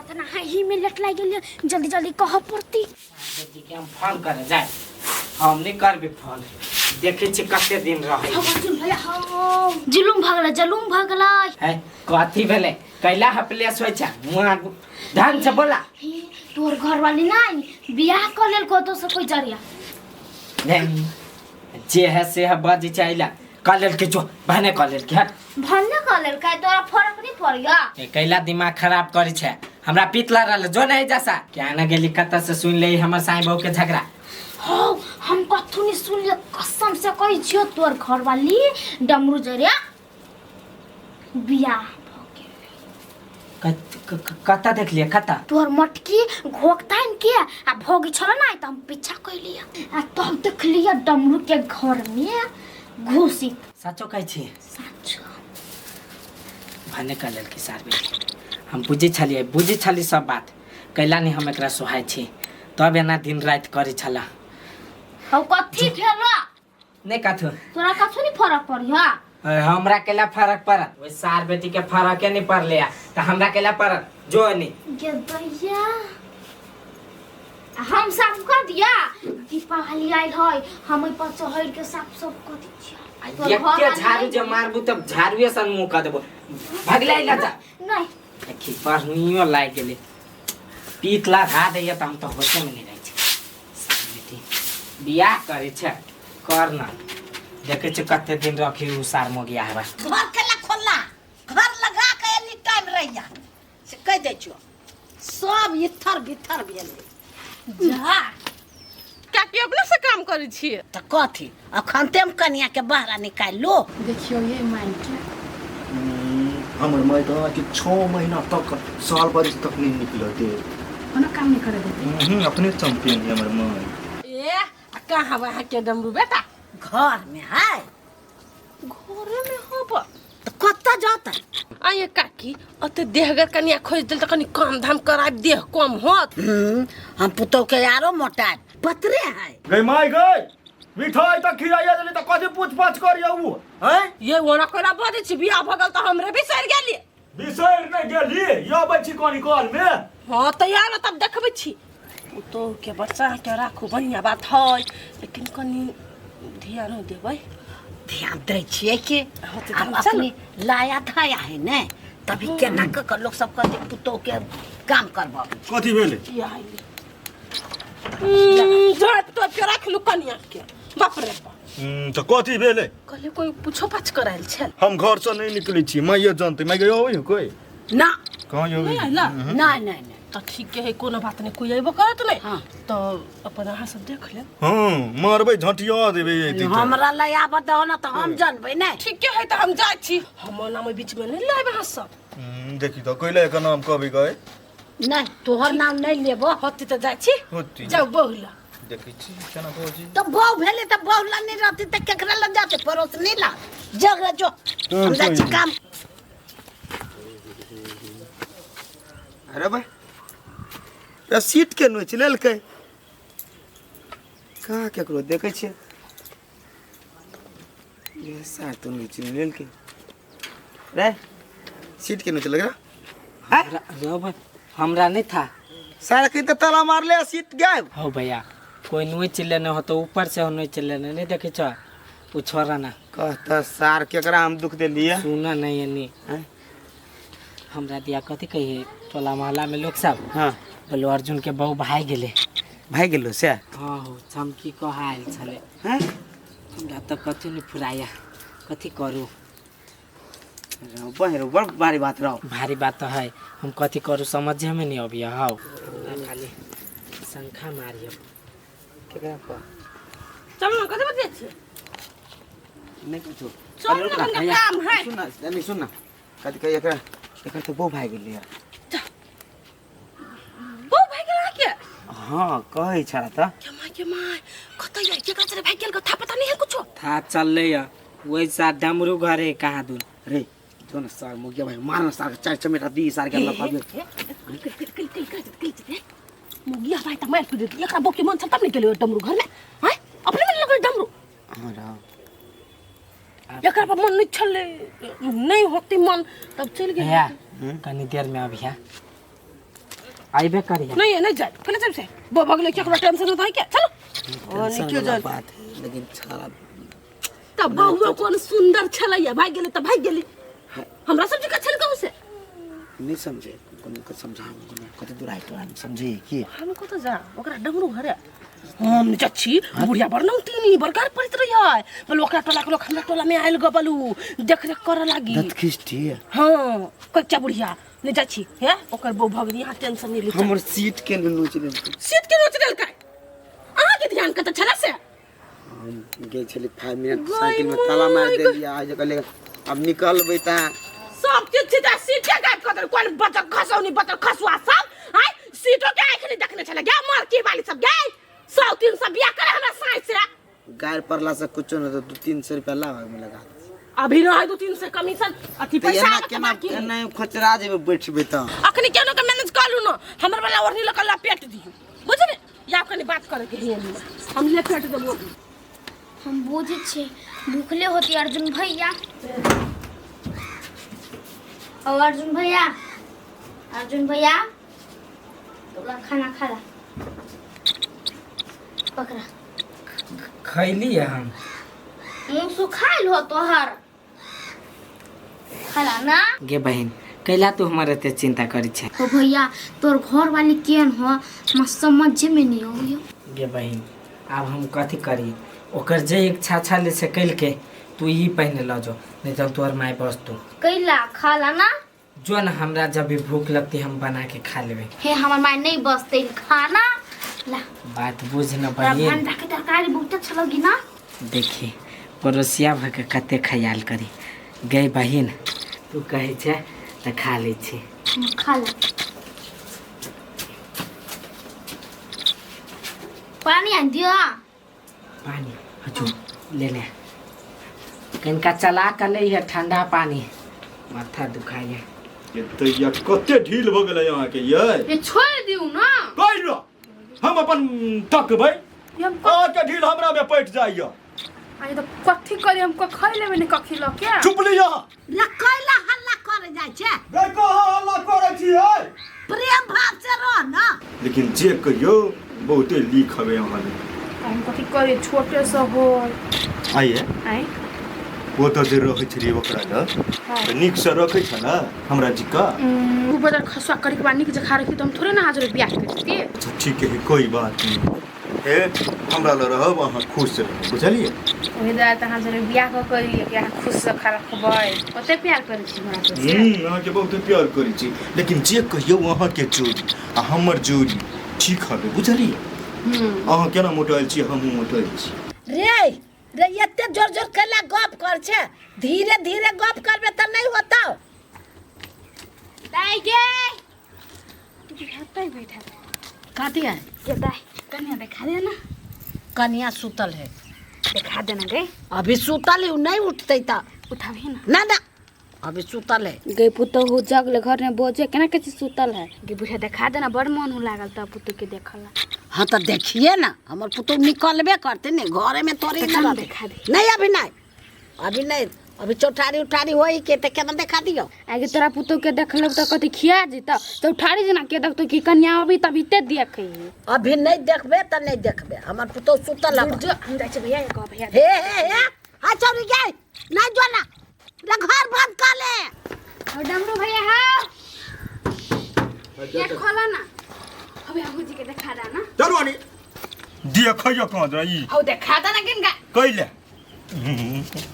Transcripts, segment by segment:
तना ही में लेट लागि गेलियै, जल्दी जल्दी कहऽ पड़ती। जी के हम फोन करे जाए, हम नहीं करबे फोन, देखे छी कते दिन रहे। हौ अर्जुन भैया, हौ जुलुम भऽ गेलै, जुलुम भऽ गेलै। है कथी भेलै? कैला हपलेस होइ छै मुँह ढंग से बोला। हे, तोहर घरवाली नहीं बियाह कऽ लेल दोसर कोई जरिया। नहीं जे है से है बज चाहिला कह लेल के जो बहने कह लेल के हट। भन्ने कऽ लेल का तोरा फरक नहीं पड़िया? ए कैला दिमाग खराब करी छै, हमरा पीतला रहल जो नहीं जैसा क्या ना गेली कत से सुन ले हमर साईं बहू के झगड़ा। हो हम कथू नहीं सुन ले, कसम से कही छियो तोर घरवाली डमरू जरिया बियाह भऽ गेल। कत देख लिया कत? तोहर मटकी घोकताइन के आ भोगी छल ना त हम पीछा कैलिया आ तब देखलिया डमरू के घर में घुसी। सचो कहै छी? सचो। भने कह लेल कि सार बेटी हम बुझै छलियै, बुझै छली सब बात, कैला नहीं हम एकरा सोहाय छी तब एना दिन राति करै छला। हौ कथी भेल? नहीं कथू। तोरा कथू नहीं फरक पड़िया? हमरा केला फरक पड़त? ओइ सार बेटी के फरके नहीं पड़ले त हमरा केला पड़त? जो नहीं गे भैया हम साफ कर दिया, दीपावली आयल है, हम ओइ पर चढ़ के साफ सब कर दी छियै। तोहर एके घरवाली झाड़ू नहीं जे मारबू तब झाड़ुए सन मुंह कर देबो, भगले ना जा। नहीं देखी पढ़नियो लाग गेलै, पीत ला दैया त हम त होशे में नहीं रहै छी। सार बेटी बियाह करै छै कर ना, देखै छी कते दिन रखी उ सार मोगिया हेबा। घर केला खोलला घर लगा के एनी टाइम रहिया से कह दै छियो, सब इथर बिथर भेलै। जा काकी अपने से काम करै छियै? तऽ कथी अखन ते हम कनिया के बहरा निकालि लो। देखियौ ये माय के हमर माय तऽ अहाँके 6 महीना तक साल बरिस तक नहीं निकलते, कोनो काम नहीं करे देते। अपने चैंपियन है हमर माय। ए आ कहाँ वहाँ के डमरू बेटा? घर में है। घरे में हब तऽ कतऽ जतै? आये काकी अते देहगर कनिया खोज देल तऽ कनी काम धाम कराब, देह कम होत। हम पुतोह के आरो मोटाब पतरे है। गई माय गई मिठाई तऽ खियाइया देली तऽ कथी पूछ पाछ करियौ उ हैं? ये ओना कोना बजै छी, बियाह भऽ गेल तऽ हमरे बिसरि गेली। बिसरि नहि गेली, यौ अबै छी कनी काल में। हाँ तऽ आरो तब देखबै छी पुतोह के बच्चा के राखू, बढ़िया बात है, लेकिन कनी ध्यान देबै। ध्यान दै छियै कि हाँ, तऽ आब ध्यान चल। अपने लाया धाया है ने, तभी केना कऽ कऽ लोक सब कहतै पुतोह के काम करबाबै। कथी भेलै? झाँपि तोपि के राखलू कनिया के, बाप रे बाप। तऽ कथी भेलै? कहलियै कोई पूछो पाछ करायल छल। हम घर से नहीं निकलै छी, माइये जानतै। माय गई अबै कोई? ना। कहाँ यौ? नहीं आइला? नहीं नहीं नहीं। तऽ ठीक है, कोनो बात नहीं, कोई अयबो करत नहीं। हाँ। तऽ अपन अहाँ सब देख लेब। हाँ मारबै झटिया देबै एती तऽ। हमरा लय आबऽ दहो ना तऽ हम जानबै नै। ठीक है तऽ हम जाइ छी, हमर नाम बीच में नहीं लायब अहाँ सब। देखी तऽ कैला एकर नाम कहबै गए? नहीं तोहर नाम नहीं लेबो। होती तऽ जाइ छी। होती। जाउ बहुला। देखै छी केना भौजी। तऽ बहु भेलै तऽ बहु ला नहीं रहती तऽ केकरा लग जाते? पड़ोस नहीं ला जगह जो हम जाइ छी काम। अरे भाई रसीद के नोच लेलकै, कहाँ केकरो देखै छियै? ये सार तो नोच लेलकै रे, सीट के नोच लग रहा रहो भाई हमरा नहीं था। सारा कहीं तो ताला मार ले, सीट गायब। हो भैया कोई नोच लेने हो तो ऊपर से हो नोच लेने, नहीं देखे छो उ छोरा ना। कहता सार केकरा हम दुख देलिए? सुना नहीं एनी। हैं? हमरा दिया कथी कहिए टोला मोहल्ला में लोग सब। हाँ। बोलो अर्जुन के बहू भाग गेले। भाग गेलो से? हाँ हो चमकी कह आयल छले। हैं? हमरा तो कथी नहीं फुराया, कथी करू? बहिरो बड़ भारी बात रहो। भारी बात तो है, हम कथी करू समझे में नहीं अबिया। हाउ हमरा खाली शंखा मारियो। केकरा पर? चल ना कथी बतिया छी? नहीं कुछो। चल अरे ना, रुक ना, कनिका भैया। काम है। सुन ना, नहीं सुन ना, कथी कही एकरा, एकर तो बहू भाग गेलै। बहू भाग गेल अहाँके? हाँ कहै छला तऽ। के my के my कतऽ यै, केकरा चले भाग गेल? था पता नहीं है कुछो? था चललै या वही सा डमरू घरे कहाँ दून। रे जो ना सार मुगिया भाई मार ना सार चार चमेटा दी सार के लफा दे। मुगिया भाई त मार पीट एकरा बोके मन छल तब ने गेलै डमरू घर में। हैं अपने मन लगल डमरू। हां रा एकरा पर मन नहीं छले, नहीं होती मन तब चल गेल। भैया कनी देर में अबिया। अइबे करिहे। नहीं नहीं जाए कने जाब से बो भगले केकरो टेंशन होता है क्या? चलो ओ टेंशन निकियो वाला जाए। बात है लेकिन छाड़ा त बहुआ कोन सुंदर छलैया, भाग गेलै त भाग गेली। हमरा सब जगह छल कहू से नहीं समझे, कोनो के समझाऊ कोनो कते दूर आइ तोरा समझे की हम कत जा ओकरा डमरू घरे हम नहीं छी बुढ़िया बड़ नौतीनी बड़कार पड़ैत रहियै बोल ओकरा टोला के लोग हमरा टोला में आयल ग बलू देख रेख करऽ लागी दत खिष्टी। हाँ कच्चा बुढ़िया नहीं जाइ छी हे ओकर बहू भगनी यहाँ टेंशन नहीं ली। हमर सीट के नोच लेलकै। सीट के नोच देलकै? अहाँ के ध्यान कतऽ छलै से? हम गेल छली 5 मिनट साइकिल में ताला मार देलियै आ जे कहलियै अब निकलबै ता सब चीज छै त सीट के गायब कऽ देलकै। कोन बचल खसौनी बचल खसुआ सब आय सीटो के आँखि नहि देखने छलै गे मरकी वाली सब गे 100-300 बियाह करे हमरा साँझ से। गायर पड़ला से कुछो न तो 2-300 रुपया लाभ में लगा दे। अभी न है 2-300 कमीशन अथी तऽ पैसा एना आबत केना बाकी। एना खोचरा जेबै बैठबै तऽ अखनी केनो के मैनेज कर लू न हमर वाला ओढ़नी लऽ कऽ लपेट दियौ बुझली या कनी बात करे के है हम लपेट देबो। हम बुझै छियै भूखले होती अर्जुन भैया। और अर्जुन भैया, अर्जुन भैया तोरा खाना खा ला पकड़ा। खैली है हम। मुँह सुखाइल हो तोहर खाला ना। गे बहिन कैला तू हमारे एते चिंता करी छे? हो भैया तोर घर वाली केहन हो हमरा समझे में नहीं आबियो। गे बहिन आब हम कथी करी, ओकर जे इच्छा छले से कैलके तू ई पहिने ल जो नहीं तो तोहर माय बस तू। कैला खाला ना जो न हमरा जब भी भूख लगती हम बना के खा लेबे। हे हमर माय नहीं बसते खाना ला। बात बुझ न तोरा बहिन। भंडा के तरकारी बहुत अच्छा लगी ना। देखी पड़ोसिया भऽ के कते ख्याल करी गई बहिन तू कहै छे तऽ खा लै छी। खा ले। पानी आनि दियो। पानी हजू ले ले कनिका चला के ले है ठंडा पानी माथा दुखाइए। ये दैया कते ढील भ गेलै अहाँके यै। ये छोड़ दियो ना। कहि हम अपन तकबै अहाँके ढील हमरा में पैठ जाइए। अरे तो कथी करी हमको खाइ लेबै ने कखी ल के। चुप ली अहाँ। ला कैला हल्ला करे जाइ छै? गै कहाँ हल्ला करै छियै? प्रेम भाव से रह ना। लेकिन जे कहियो बहुते लीक हवे अहाँ में। हम कथी करी छोटे से हो। आइए आइ ओ तऽ जे रहै छलियै ओकरा लग तऽ नीक से रखै छ ना हमरा जी का। उ बदल खसुआ करी के बाद नीक जे खा रखी तो हम थोड़े ना हाजर बियाह करती। अच्छा ठीक है कोई बात नहीं हे हमरा लग रहब अहाँ खुश रहब बुझलियै। ओही दुआरे तऽ अहाँ जरे बियाह कऽ करियै कि अहाँ खुश से खा रखबै। कते प्यार करै छी हमरा से। अहाँके बहुत प्यार करै छी लेकिन जे कहियौ अहाँके जोड़ी आ हमर जोड़ी ठीक हवे बुझलियै। अहाँ केना मोटायल छी हमहूँ मोटायल छी। रे रे एते जोर जोर कैला गप कर छे? धीरे धीरे गप करबे तऽ नहीं होतौ। दाई गे तू बैठा कथी है? ये दाई कन्या देखा दे ना। कन्या सुतल है। देखा देना गे। अभी सुतल है नहीं उठते ता उठाबी ना। ना ना अभी सुतल है। गे पुतहु जगले घर में बोझे केना के सुतल है। गे बुढ़िया देखा देना बड़ मन हो लागल त पुतहु के देखला। हाँ तो देखिए ना हमर पुतहु निकलबे करते ने घरे में तोरे ना देखा दे। नहीं अभी नहीं अभी नहीं अभी चौठारी उठारी होई के त केना देखा दियो। आगे तोरा पुतहु के देखलब त कथी खिया जेता चौठारी जना के देखतो कि कन्या अभी तभी ते देखै। अभी नहीं देखबे त नहीं देखबे हमर पुतहु सुतल है। जो हम जाइ छी भैया कह भैया। हे हे हे आ चौरी गे नहीं जो ना ले घर बंद कर ले। और डमरू भैया हां गेट खोला ना अबे अबू जी के देखा दा ना। दरवानी देखैयो कहाँ जा ई। हौ देखा दा ना किनका कैले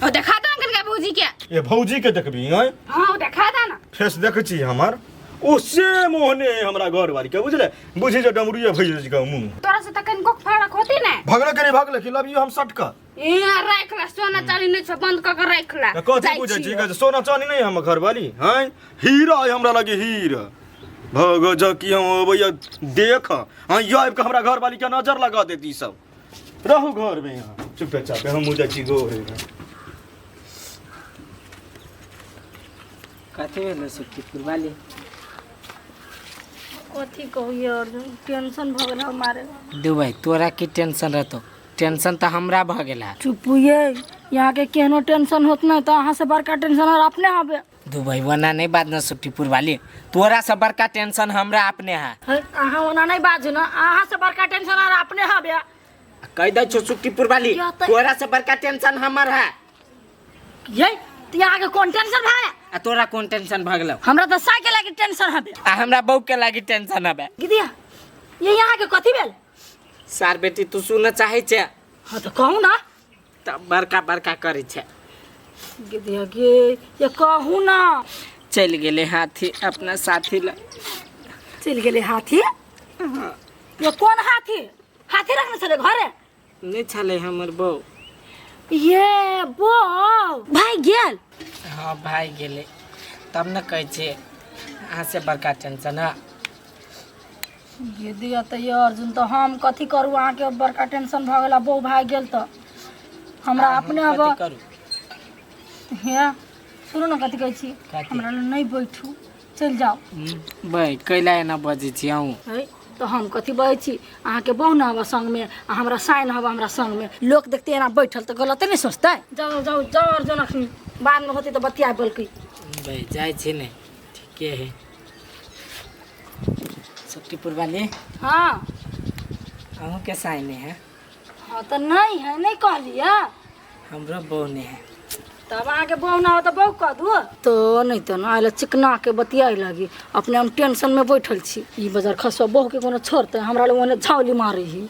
हौ देखा दा ना किनका भौजी के। ए भौजी के देखबी हैं? हां देखा दा ना। फेस देखै छी हमर ओ सेम ओहने हमरा घर वाली के बुझले बुझी जे डमरुए भैया जी के मुंह। तोरा से त कनिको फरक होती ने। भगले के नहीं भगले कि लबियो हम सटका। ए राखला सोना चांदी नहीं छ बंद क के राखला। कथी बुझै छी कि सोना चांदी नहीं हम घर वाली हैं? हीरा है हमरा लगे हीरा भग जा कि हम अबैया देख हां यो आबि के हमरा घर वाली के नजर लगा देती सब। रहू घर में यहाँ चुपे चापे हम जाइ छी गोरे में। कथी भेलै सुखीपुर वाली? कथी कहू अर्जुन टेंशन भ गेल हमारे। दुबई तोरा की टेंशन रहतो? टेंशन तो हमरा भ गेल है। चुप ये यहाँ के केहनो टेंशन होत ना तो अहाँ से बड़का टेंशन और अपने हबे। दुबई वना नहीं बात न सुट्टीपुर वाली, तोरा से बड़का टेंशन हमरा अपने है। अहाँ ओना नहीं बाजू ना, अहाँ से बड़का टेंशन आर अपने हबे। कह दै छो सुट्टीपुर वाली, या त- तोरा से बड़का टेंशन हमर है। ये तो यहाँ के कौन टेंशन भाई? आ तोरा कौन टेंशन भऽ गेलौ? हमरा तो साइकिल लागी टेंशन हबे। आ हमरा बहू के लागी टेंशन हबे। गिदिया ये यहाँ के कथी भेल? सार बेटी तू सुनऽ चाहै छे? हाँ तो कहू ना। तब बड़का बड़का करै छे। गिदिया गे ये कहू ना। चलि गेलै हाथी अपना साथी लग। चलि गेलै हाथी? ये कौन हाथी? हाथी रखने छलै घरे? नहि छलै हमर बहू। ये बहू भाग गेल? हाँ भाग गेलै, तब ने कहै छियै अहाँ से बड़का टेंशन है। गिदिया तऽ ये अर्जुन तऽ हम कथी करू, अहाँके बड़का टेंशन भऽ गेल, बहू भागि गेल तऽ हमरा अपने अब कथी करू? हे सुनू ने कथी कहै छी, कथी? हमरा लग नहि बैठू, चलि जाउ। बै कैला एना बजै छी अहूँ? है तऽ हम कथी बजै छी, अहाँके बहू ने हबऽ संगमे आ हमरा साइन हबऽ हमरा संगमे, लोक देखते एना बैठल तऽ गलते नहि सोचतै। जाउ जाउ जाउ अर्जुन, अखनी बादमे होतै तऽ बतिया बोलकै। बै जाइ छी ने, ठीके है। सुट्टीपुर वाली। हाँ अहूँके साइन है? हाँ तऽ नहीं है, नहीं कहलियै। हमरो बहू नहीं है। तब अहाँके बहू ना हो तऽ बहू कह दू तो नहीं तऽ ना आयल चिकना के बतियाए लगी, अपने हम टेंशन में बैठल छी। ई बजार खसुआ बहू के कोनो छोड़तै, हमरा लग ओने झावली मारै ही।